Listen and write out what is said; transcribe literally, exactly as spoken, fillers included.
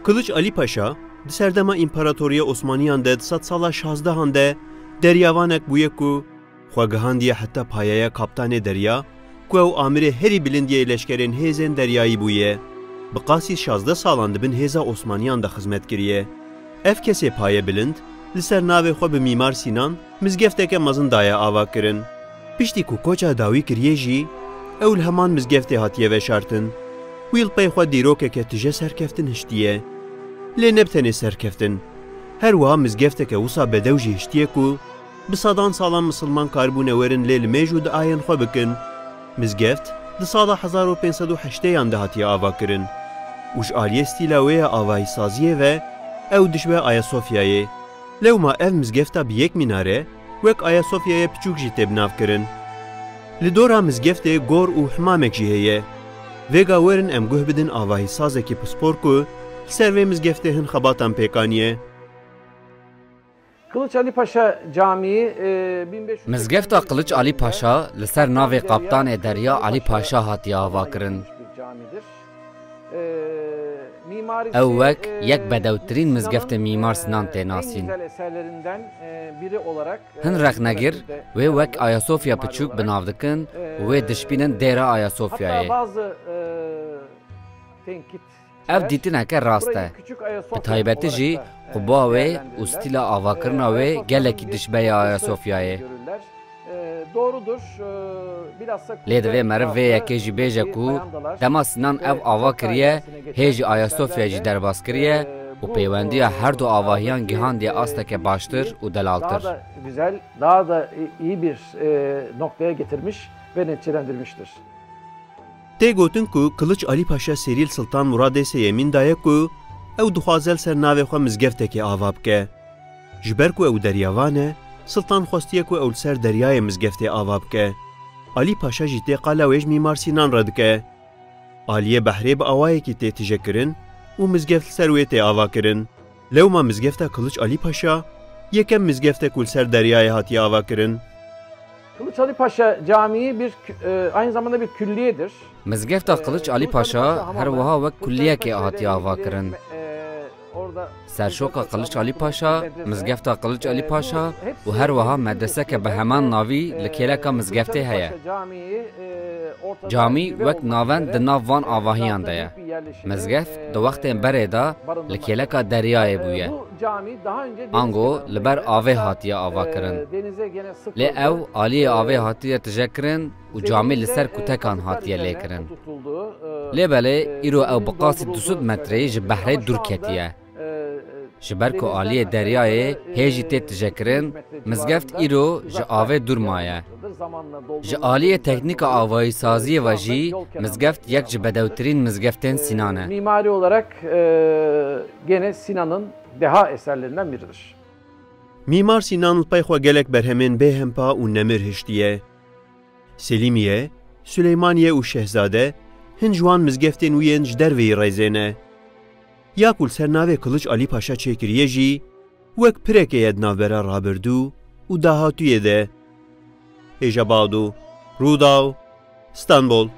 Kiliç Alî Paşa di serdema Împaratoriya Osmaniyan de di sedsala şazdehan de deryavanek bûye ku xwe gihandiye heta payeya kaptanê derya, ku ew amirê herî bilind yê leşkerên hêzên deryayî bûye. Bi qasî şazdeh salan di bin hêza Osmaniyan de xizmet kiriye. Ev kesê payebilind li ser navê xwe bi Mîmar Sînan mizgefteke mezin daye avakirin. Piştî ku koça dawî kiriye jî, ew li heman mizgeftê hatiye veşartin. Wî li pey xwe dîrokeke tije serkeftin hiştiye. Lê ne bi tenê serkeftin. Her wiha mizgefteke wisa bedew jî hiştiye ku bi sedan salan misilman karibûne werin lê limêj û diayên xwe bikin. Mizgeft di sala hezar û pênc sed û heştêyan de hatiye avakirin û ji aliyê stîla wê ya avahîsaziyê ve ew dişibe Ayasofyayê. Lewma ev mizgefta bi yek mînare wek Ayasofyaya piçûk jî tê binavkirin. Li dora mizgeftê gor û himamek jî heye. Vêga werin em guh bidin avahîsazekî pispor ku li ser vê mizgeftê hin xebatan pêk aniye. Kılıç Ali Paşa Camii, e, bin beş yüz Mizgefta Kılıç Ali Paşa li ser navê Kaptanê Derya Ali Paşa hatiye avakirin. Ew wek yek bedewtirîn mizgeftê Mîmar Sinan tê nasîn. Hin rexnegir wê wek Ayasofya piçûk bi nav dikin û wê dişbînin Dêra Ayasofyayê. Ev dîtineke rast e. Bi taybetî jî quba wê û stîla avakirina wê gelekî dişibe ya Ayasofyayê. Lê divê meriv vê yekê jî bêje ku dema Sinan ev ava kiriye, hê jî Ayasofya jî derbas kiriye û pêwendiya her du avahiyan gihandiye asteke baştir û delaltir. Daha da güzel, daha da iyi bir, e, noktaya getirmiş ve neticelendirmiştir. Tê gotin ku Kiliç Alî Paşa serî li Siltan Muradê Sêyemîn daye ku ew dixwaze li ser navê xwe mizgeftekê ava bike. Ji ber ku ew deryavan e, Siltan xwestiye ku ew li ser deryayê mizgeftê ava bike. Alî Paşa jî tê qala wê ji Mîmar Sînan re dike. Aliyê behrê bi awayekî tê tijekirin û mizgeft li ser wê tê avakirin. Lewma mizgefta Kiliç Alî Paşa yekem mizgeft e ku li ser deryayê hatiye avakirin. Kılıç Ali Paşa Camii bir kü-, e, aynı zamanda bir külliyedir. Mizgefta Kiliç Alî Paşa her wiha wek kulliyekê hatiye avakirin. Serşoka Kiliç Alî Paşa, mizgefta Kiliç Alî Paşa û her wiha medreseke bi heman navî li kêleka mizgeftê heye. Camî wek navend di nav van avahiyan de ye. Mizgeft di wextên berê de li kêleka deryayê bûye. Ango li ber avê hatiye avakirin. Lê ew aliyê avê hatiye tijekirin û camî li ser kutekan hatiye lêkirin. Lê belê îro ew bi qasî du sed metreyê ji behrê dûr ketiye. Ji ber ku aliyê deryayê hê jî tê tijekirin, mizgeft îro ji avê dûr maye. Ji aliyê teknîka avahîsaziyê ve jî mizgeft yek ji bedewtirîn mizgeftên Sînan e. Mimari olarak, e, gene Sinan'ın deha eserlerinden biridir. Mîmar Sînan li pey xwe gelek berhemên bêhempa û nemir hiştiye. Selîmiye, Suleymaniye û Şehzade hin ji wan mizgeftên wî yên ji derveyî rêzê ne. Ya ku li ser navê Kiliç Alî Paşa çêkiriye jî wek pireke ye di navbera rabirdû û dahatûyê de. Hêja Bado, Rûdaw, Stenbol.